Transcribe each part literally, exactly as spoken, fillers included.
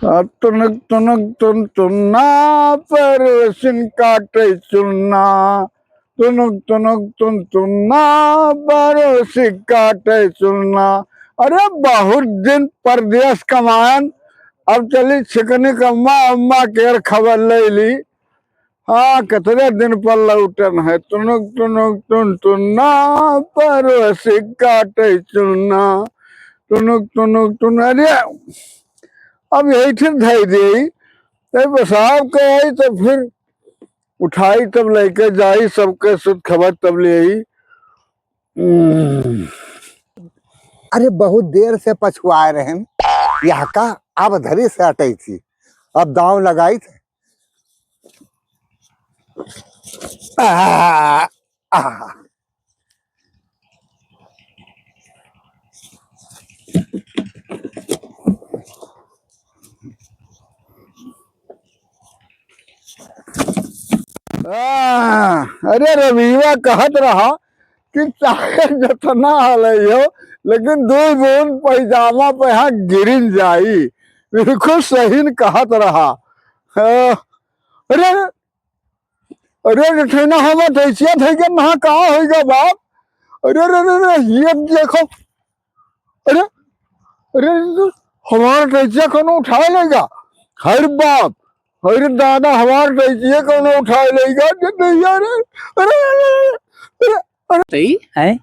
आ, तुनुक तुनुक तुन तुन्ना, परोसिन काटे चुन्ना। तुनुक तुनुक तुन तुन्ना, परोसिन काटे चुन्ना। अरे, बहुत दिन परदेस कमायन, अब चली छिकनी क अम्मा, अम्मा केर खबर लइ ली। हाँ, कितने दिन पर लौटन है। तुनुक तुनुक तुन तुन्ना, परोसिन काटे चुन्ना। तुनुक तुनुक तुन, अरे, अब यही ठिन धइ देई, तब पेशाब के आई, तब फिर उठाई, तब लइके जाई, सबके सुध खबर तब लेई। हम्म। अरे, बहुत देर से पछुआए रहेन, यह का अब धरी से अटई थी, अब दाँव लगाई थे। आ, आ। आ, अरे रविवा कहत रहा कि चाहे जतना हलई हो, लेकिन दुइ बूंद पैजामा पे यहाँ गिरिन जाई। बिल्कुल सही न कहत रहा। हाँ, अरे, अरे, अरे, ठेना हमार टैचिया धइ के नहा कहाँ होइगा बाप? अरे, अरे, अरे, अरे, ये देखो। अरे, अरे, अरे, हमार टैचिया कौनो उठाए लेगा? हर बाप, अरे दादा, हमार टैचिया कौनो उठाए लेगा? अरे, अरे, अरे, अरे, अरे, अरे। तई? हैं?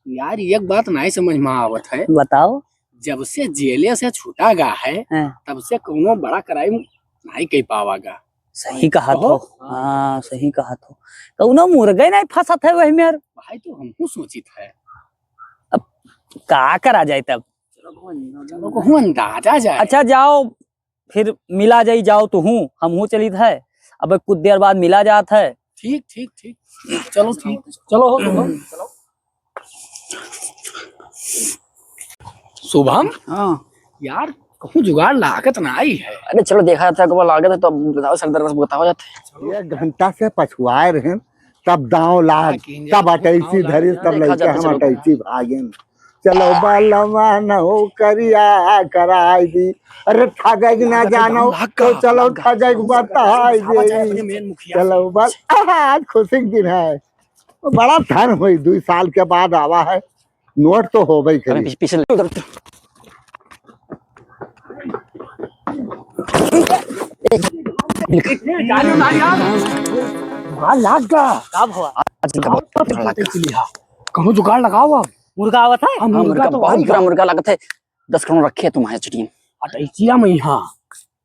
यार, एक बात नाहीं समझ में आवत है। बताओ। जब से जेले से छूटा गा है, हाँ। तब से कौनो बड़ा crime नाहीं कइ पावा गा। सही कहत हो। हाँ, सही कहत हो। कौनो मुर्गे नाहीं फंसत है वही में यार। भाई, तो हमहू सोचित है। अब का करा जाए तब? चलो, कहूँ अंदाजा जाए। अच्छा, जाओ, फिर मिला जाई, जाओ तुहूँ, हमहूँ चलित है। अब कुछ देर बाद मिला जात है। ठीक, ठीक, ठीक। चलो, ठीक। चलो, हो, चलो, चलो। शुभम? हाँ। यार, कहूँ जुगाड़ लागत नाहीं है। अरे, चलो, देखा जाता है, अगर लागत है, तो अब बताओ, सर दर्द बताओ जाते हैं। एक घंटा से पछुआए रहेन, तब दाँव लाग, तब अटैची धरी, तब लइके हम अटैची भागेन। चलो बलमा नौकरिया कराई दी। अरे ठगै के ना जानो, तो चलो ठगै के बताई दी। चलो बल, आज खुशी के दिन है, बड़ा धन होई, दुइ साल के बाद आवा है, नोट तो होबे करी। पीछे, पीछे ले। जुगाड़ लाग गा। का भवा? आज इनका बहुत पता चली हा। कहूँ जुगाड़ लगाओ अब। मुर्गा आवत है? हाँ, मुर्गा तो बहुत बुरा मुर्गा लागत है। दस करोड़ रखे है तुम्हारे चटियन। अटैचिया में यहाँ।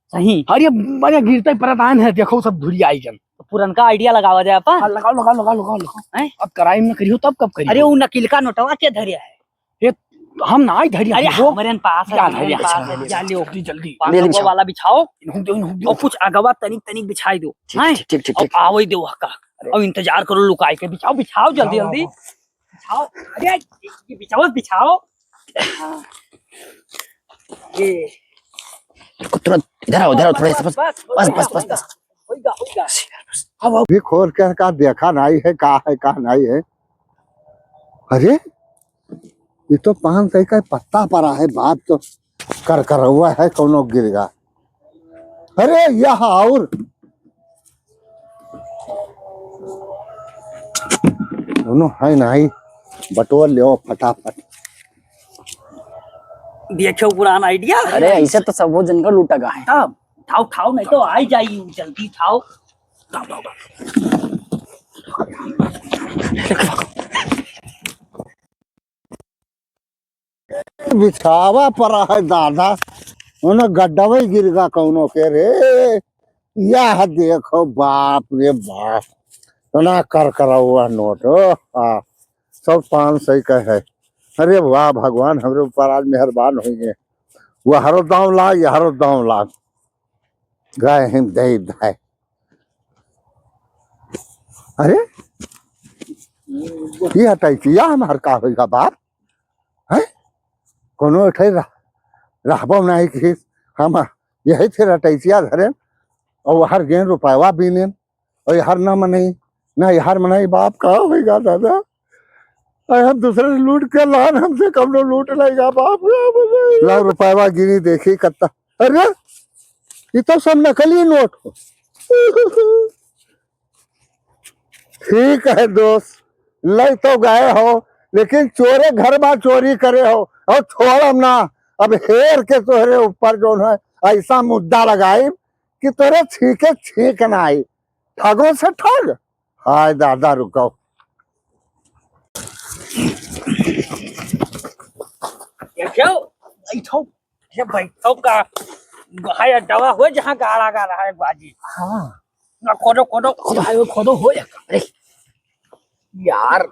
सही। अरे, अरे, गिरते परत आन है, देखो सब धुरी आई जन। तो पुरनका idea लगावा जाए अपन। हाँ, लगाओ, लगाओ, लगाओ, लगाओ, लगाओ। हैं? अब crime न करियो, तब कब करियो? अरे, वो नकिलका नोटवा के धरे है? ये हम नाहीं धरी, अरे, हमरे पास है, क्या धरी? हमरे पास है, जा लियो। जल्दी, जल्दी। पाँच सौ वाला बिछाओ। इन्हों दो, इन्हों दो। और कुछ अगवा तनिक, तनिक बिछाई दो। ठीक, हैं? ठीक, ठीक, ठीक, और ठीक। आवई दो वह का। अरे। और इंतजार करो, लुकाई के बिछाओ, बिछाओ, जल्दी, जल्दी। बिछाओ, अरे, ये बिछाओ, बिछाओ। हाँ। ये। तुरंत इधर आओ, इधर आओ, थोड़ा सा बस, बस, बस, बस, बस, बस। होइगा, होइगा। अब अभी खोल के का देखा नाहीं है, का है, का नाहीं है। अरे, ये तो पान सही का पत्ता पड़ा है, बाप तो करकरौआ है, कौनो गिर गा। अरे, यह और दोनों है नाहीं, बटोर लेओ फटाफट। देखो पुरान idea। अरे, ऐसे तो सब वो जन का लूटा गा है। तब उठाओ, उठाओ, नहीं तो आई जाई, जल्दी उठाओ। बिछावा पड़ा है दादा, उन्हें गड्ढावे गिर गा कौनो के रे। यह देखो बाप रे बाप, इतना करकरौआ नोट, ओ, हाँ, सब पान सही का है। अरे वाह भगवान, हमरे ऊपर आज मेहरबान होइगे। वहरो दाँव लाग, यहरो दाँव लाग। गए हैं दे दाए। अरे, ये अटैचिया हमार का होइगा बाप? हैं? कौनो उठे रह-, रहबो नाहीं कि हम यही फिर अटैचिया धरेन और हर गेन रुपयवा बीनेन और हर ना मनई, ना हर मनई बाप का होइगा दादा? अरे हम दूसरे से लूट के लान, हमसे कौनो लूट लेगा बाप रे, हमसे। लाओ रुपयवा गिनी देखी कत्ता। अरे, ये तो सब नकली नोट हो। ठीक है दोस्त, लइ तो गए हो, लेकिन चोरे घर मा चोरी करे हो, और छोड़म ना। अब हेर के तोहरे ऊपर जौन है ऐसा मुद्दा लगाइब कि तोहरे छींके छींक ना आई। ठगों से ठग। हाय दादा, रुको। देखियो, बैठो, ये बैठो का, हाय अड्डवा हो जहाँ गाड़ा गाड़ा है बाजी। हाँ। ना खोदो, खोदो। खोदो, हाय, वो खोदो हो या। अरे। यार,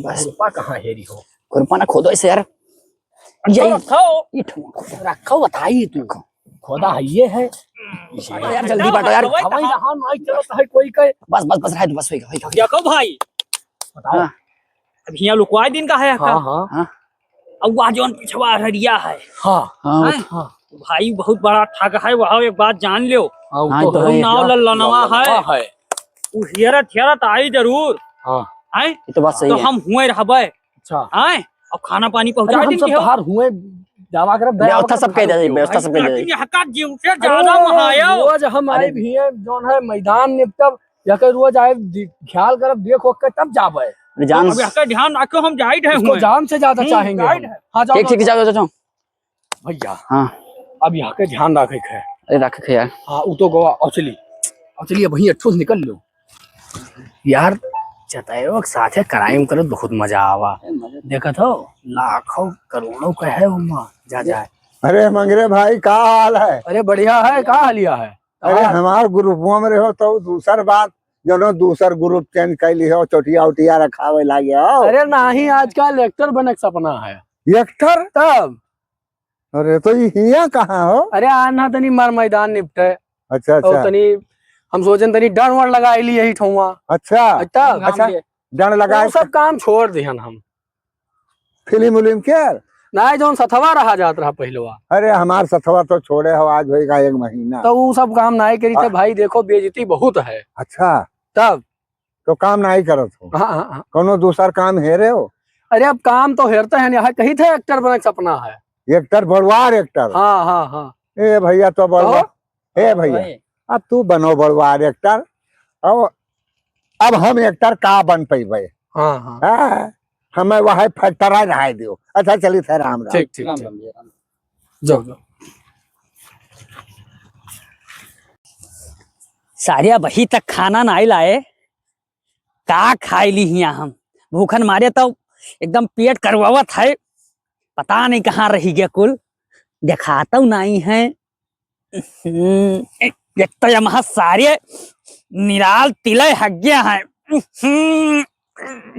बस। खुरपा कहाँ हेरी हो? खुरपा ना खोदो ऐसे यार। रखो, यही। रखो। ये ठो-, रखो, बताइए तू। रखो। खोदा है, ये है। बाटो यार, जल्दी बाटो यार। हवाई जहाज नहीं चलता है कोई का। बस, बस, बस, रहे तो बस, होइगा, होइगा, होइगा। देखो भाई। बताओ। हाँ। अब हियाँ लुकवाए दिन का है हाँ, का? हाँ। हाँ। अब वह जौन पिछवा हरिया है। हाँ। हाँ, हैं? हाँ। भाई बहुत बड़ा ठग है, वह एक बात जान लो। हाँ, वो हाँ, तो तो है। नाव लल्लनवा है। लल्लनवा है। उ हेरत हेरत आई जरूर। हाँ। हैं? ये तो बात सही तो है। हम हुए रहबे। अच्छा। हैं? अब खाना पानी पहुँचा अरे, हम दिन सब के हो। तोहार हुए दावा करब, दया व्यवस्था होकर सब कह दे, खाओ। व्यवस्था सब कह दे। लेकिन यहाँ का जीव से अरे, ज्यादा महायो। रोज हम अरे। आए भी हैं, जौन है मैदान निपटब, या के रोज आए दि-, ख्याल करब, देख ओख के तब जाबे। अरे, जान अब यहाँ का ध्यान रखो, हम जाइट है इसको हुए। जान से ज्यादा हम्म, चाहेंगे जाइट हम। है। हाँ, जाओ, ठीक, जाओ, ठीक, जाओ। जाओ, जाओ, जाओ। भैया, हाँ। अब यहाँ के ध्यान रखे के है। अरे, रखे के यार। हाँ, उ तो गवा, और चली, और चलिए, वहीं अट्ठू से निकल लो। यार, चतैयो के साथे crime करत बहुत मजा आवा। देखत हो, लाखों करोड़ों का है उमा, जा जाए। अरे मंगरे भाई, का हाल है? अरे बढ़िया है, का हालिया है? अरे हाँ। हमार ग्रुपवा में रहो तो दूसर बात, जनो दूसर group change कर ली हो, चोटिया उटिया रखावे लागे हो। अरे नाही, आजकल actor बने के सपना है। Actor? तब। अरे, तो ई हियाँ कहाँ हो? अरे, आना तनी मार मैदान निपटे। अच्छा, और अच्छा। तनी हम सोचन तनी डर वर लगाई ली यही ठौवा। अच्छा। अच्छा। अच्छा, डर लगाए तो सब काम छोड़ दिहन हम। फिल्म उलिम के? नाहीं, जौन सथवा रहा जात रहा पहिलवा। अरे, हमार सथवा तो छोड़े हो, आज होइगा एक महीना। तो उ सब काम नाहीं करी थे आ- भाई, देखो बेइज्जती बहुत है। अच्छा। तब तो काम नाहीं करत हो? हाँ, हाँ, हाँ। कौनो दूसर काम हेरे हो? अरे अब काम तो हेरते हैं, यहाँ कही थे actor बने के सपना है। Actor, बड़वार actor? हाँ, हाँ, हाँ। ए भैया तो बड़वार, कहो। ए भैया, भाई। अब तू बनो बड़वार actor, अब, अब हम actor का बन पइबे? हाँ, हाँ। हाँ, हमें वह factor रहाय दियो। अच्छा चलित है, राम राम। ठीक, ठीक, राम ठीक। राम जी, राम। जाओ, जाओ। सारे अबही तक खाना नाहीं लाए, का खाई ली हियाँ हम? भूखन मारे तो एकदम पेट करवावत है, पता नहीं कहाँ रहि गया कुल, देखातउ नाहीं है। हम्म, एक तो ये महा सारे निराल तिलय हग गया है। हम्म,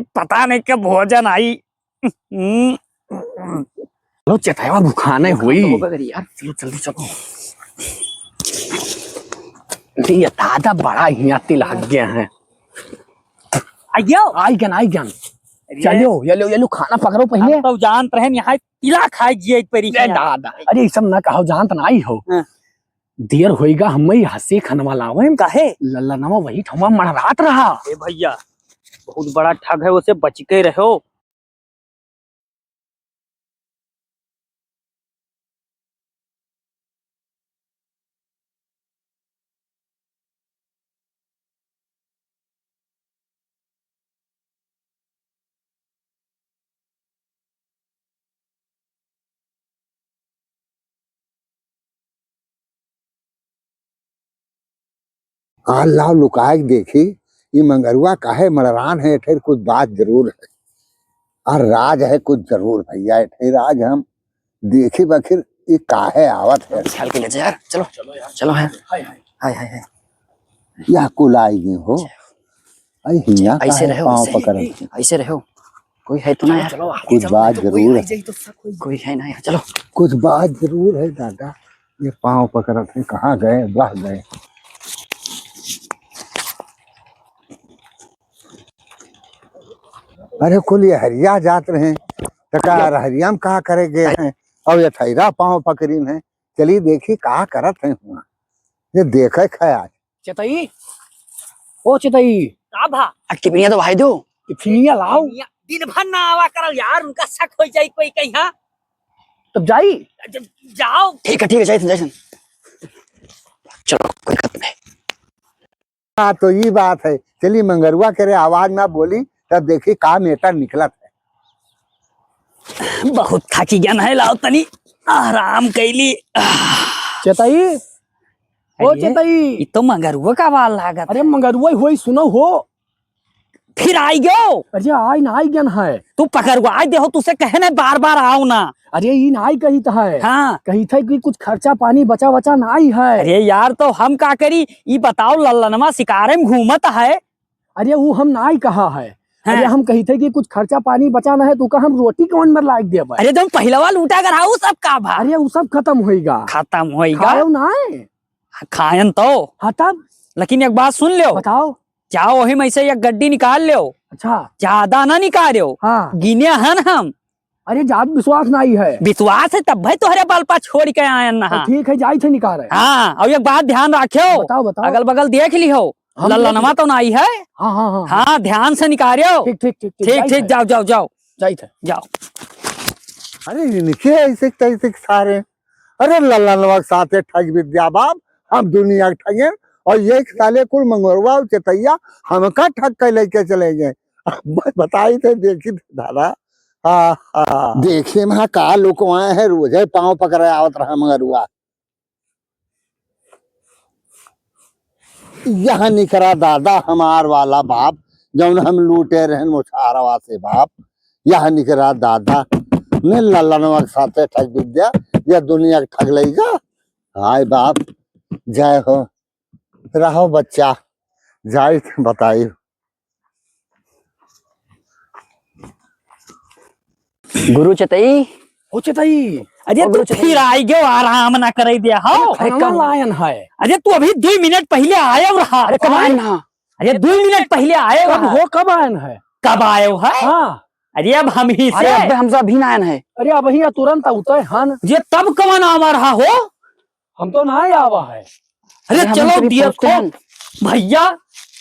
पता नहीं के भोजन आई। हम्म। लो, चेतवा भुखाने हुई। तो होगा करी यार। चलो, जल्दी चलो। ये दादा बड़ा हियाँ तिल हग गया है। आइयो। आई गन, आई गन। अरे। चलो, ये लो, ये लो, खाना पकड़ो पहिले। हम तो जानत रहेन, यहाँ तिला खाए जिए एक परी ले हियाँ। दादा। अरे, ई सब ना कहो, जानत नाहीं हो। हाँ। देर होइगा, हम ही हंसी खनवा लावे। काहे? लल्लनवा वही ठमा मड़रात रहा। ए भैया, बहुत बड़ा ठग है, उसे बच के रहो। आ लाओ लुकाए के देखी, ई मंगरुआ काहे मड़रान है, एठेर कुछ बात जरूर है। आ राज है कुछ जरूर भैया, एठेर राज हम देखी बखिर ई काहे आवत है। ख्याल के ले जा यार, चलो। चलो यार। चलो है। हाय, हाय। हाय, हाय, हाय। या कुल आई गई हो। आई हियाँ ऐसे काहे रहो, पाँव ऐसे। पकड़त है? ऐसे रहो। कोई है तो ना यार? चलो, आगे कुछ चलो, बात नहीं तो कोई जरूर आ है। जाए तो शक हो जाए। कोई है ना यार, चलो। कुछ बात जरूर है दादा। ये पाँव पकड़त है, कहाँ गए, बह गए। अरे कुल ये हरिया जात रहे, त का हरिया में का करे गए हैं? और ये थैरा पाँव पकड़ीन है, चली देखी का करत है हुआ। ये देखे खाए आज। चेतई, ओ चेतई। का भा? आ टिफिनिया तो भाई दो। टिफिनिया लाओ। टिफिनिया दिन भर ना आवा करल यार, उनका शक हो जाई कोई कहीं, हाँ? तब जाई। जब जाओ। ठीक है, ठीक है, जाइसन, जाइसन। चलो, कोई दिक्कत नहीं। हाँ, तो ई बात है। चली, मंगरुआ के रे आवाज ना बोली, तब देखी का matter निकलत है। बहुत थकी गन है, लाओ तनी आराम कैली। चेतई, ओ अरे, चेतई। ई तो मंगरुआ का आवाज लागत अरे, है। मंगरुआ होई, सुनो हो। फिर आई गयो। अरे, आई ना, आई गन है। तू पकड़वा दे हो, तुसे कहे ना बार बार आओ ना। अरे, ई नाई कहित है। हाँ। कहित है कि कुछ खर्चा पानी बचा वचा नाई है। अरे यार, तो हम का करी? ई बताओ, लल्लनवा शिकारे में घूमत है। अरे, ऊ हम नाई कहा है। हाँ। अरे, हम कहित है कि कुछ खर्चा पानी बचा ना है, तो का हम रोटी कौन में लाग देबे? अरे, जब पहिलवा लूटा कर ऊ सब का भा? अरे, ऊ सब खतम होइगा। खतम होइगा? खायो ना है। खायन तो। हाँ, तब? लेकिन एक बात सुन लो। बताओ। जाओ, वही में से एक गड्डी निकाल लो। अच्छा। ज्यादा ना निकालो। हाँ। गिने हन हम। अरे, जात विश्वास नाई है। विश्वास है तब भाई तोहरे बल पर छोड़ के आयन ना। तो ठीक है, जाई थे निकाले। हाँ, और एक बात ध्यान रखियो। बताओ, बताओ। अगल बगल देख लिहो। हम देख लल्लनवा लियो। तो नाई है। हाँ, हाँ, हाँ, हाँ। हाँ, ध्यान से निकालियो। ठीक, ठीक, ठीक, ठीक, ठीक, जाई ठीक, थे। जाओ, जाओ, जाओ। जाई थे। जाओ। अरे, इनके ऐसे तैसे सारे। अरे, लल्लनवा के साथे ठग विद्या बाप, हम दुनिया के ठगे, और ये साले कुल मंगरुआ और चेतैया हमका ठग के लेके चले गए। अब मैं बताई थे, देखी थे दादा। हाँ, हाँ। देखी महा का लुकवाए हैं, रोजे पाँव पकड़े आवत रहा मंगरुआ। यह निकरा दादा हमार वाला बाप, जौन हम लूटे रहन मोछारवा से बाप। यह निकरा दादा ने लल्लनवा के साथे ठग विद्या, या दुनिया के ठग लइगा। हाय बाप, जय हो, रहो बच्चा, जाई बताई। गुरु चेतई। ओ चेतई। अरे ओ तू गुरु चेतई। फिर आई गयो, आराम ना करे दिया हो। अरे खाना लायन है। अरे तू अभी दो मिनट पहले आयो रहा। अरे कब आयन हा? अरे दो मिनट पहले आयो कब रहा। हो, कब आयन है? कब आयो है? हाँ। अरे अब हम ही अरे से। अबे हमसे अभी ना आयन है। अरे अब ही तुरंत उतर हन। ये तब कवन आवा रहा हो? हम तो ना आवा है। अरे अरे हम चलो उनके लिए दिया पहुंचते को। हैं। भैया।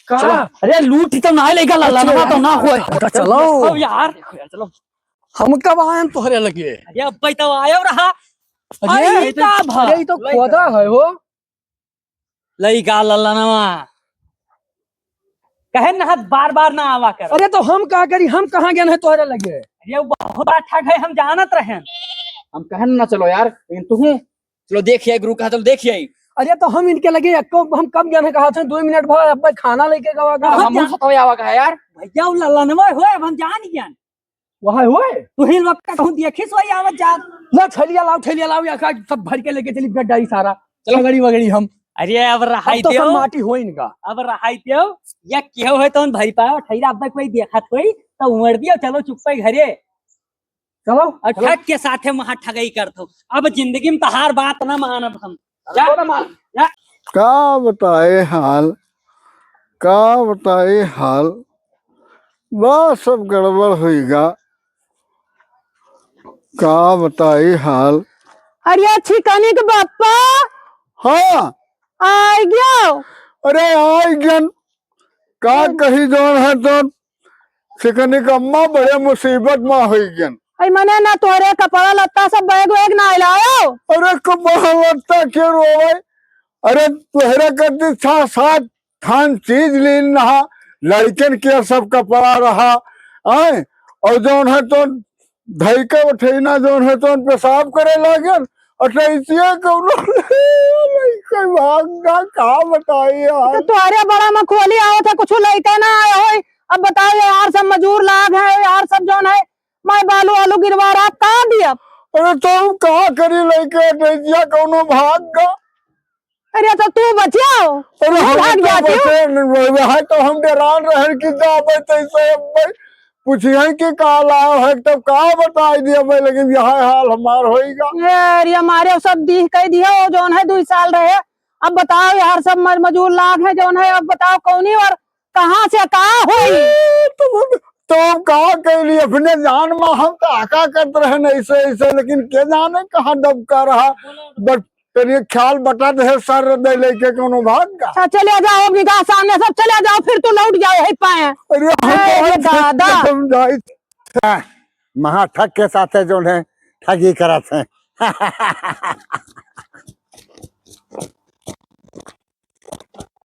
का? चलो। अरे लूट तो ना लेगा लल्लनवा तो ना होए। चलो। अब यार। हम कब आयन तोहरे लगे? अरे अब भाई तो आयो रहा। अरे अरे ये तो, का भा? अरे ये तो खोदा है हो। लइका लल्लनवा। कहे ना बार बार ना आवा कर। अरे तो हम का करी, हम कहाँ गए हैं तोहरे लगे? अरे वो बहुत बड़ा ठग है, हम जानत रहे। हम कहन ना चलो यार, लेकिन तू चलो देखिए गुरु कहा, चलो देखिए। अरे तो हम इनके लगे एको, हम कब गए हैं कहा थे, दो मिनट बाद अब खाना लेके गवा का। हम हम सतो आवा का यार। भैया वो लल्लनवा होए, अब हम जान गए। वहाँ होए? तू ही लोग का कहूँ देखिस वही आवत जात। ला थैलिया लाओ, थैलिया लाओ, या का सब भर के लेके चली गड्डा ही सारा। चलो। सगड़ी वगड़ी हम। अरे अब रहाई अब तो सब देव। माटी होई इनका। अब रहाई देव। या केहू है तो भरी पाओ, ठैरा अब कोई देखत होई, तो उमड़ दियो, चलो चुप्पे घरे। चलो, और चलो। ठग के साथे महा ठगई करत हो। अब जिंदगी में तहार बात ना मानब हम। जा, चलो ना मान। जा। का बताए हाल, का बताए हाल, बा सब गड़बड़ होइगा। का बताई हाल। अरे छिकनी के बापा। हाँ। आइ गयो। अरे आइ गन। का हम्म। कही जौन है तो छिकनी के अम्मा बड़े मुसीबत में होई गन। अई मने ना तोहरे कपड़ा लत्ता सब बैग वैग ना लायो। अरे कपड़ा लत्ता के रोवे। अरे तोहरे कति छह सात थान चीज लीन रहा, लड़कन के सब कपड़ा रहा, आए, और जौन है तो धई के उठैना जौन है तो पेशाब करे लागन, अटैचिए कौनो लइके भाग गा, का बताई यार। तो तोहरे बड़ा में खोली आवत है, कुछ लइके ना आए होई। अब बताओ यार, सब मजूर लाग है यार, सब जौन है, मैं बालू आलू गिरवा रहा, का दिया? अरे तो हम का करी लइके अटैचिया कौनो भाग गा। अरे तो तू बचियो, अरे तू हम भाग तो जाती हो। बचे न, वह तो हम डरान रहन कि जाबे तैसे अब भाई पूछिहन कि का लाओ है, तब का बताई दिया भाई, लेकिन यह हाल हमार होइगा। अरे हमारे सब दीह कह दिया, वो जौन है दो साल रहे। अब बताओ यार, सब मर-, मजूर लाग है जौन है, अब बताओ कौनी और कहाँ से का होई? ए, तुम, तुम का कैली अपने जान में, हम तो आका करत रहन ऐसे, ऐसे, लेकिन के जाने कहाँ दबका रहा। बट तेरी ख्याल बटा दे सर दे लेके कोनो भाग का। अच्छा, चले जाओ, अब निगाह सामने सब चले जाओ, फिर तू लौट जाओ, है पाए। अरे, हम ए, बहुत दादा। समझाई। हाँ, महाठग के साथे जौन है, ठगी करत हैं।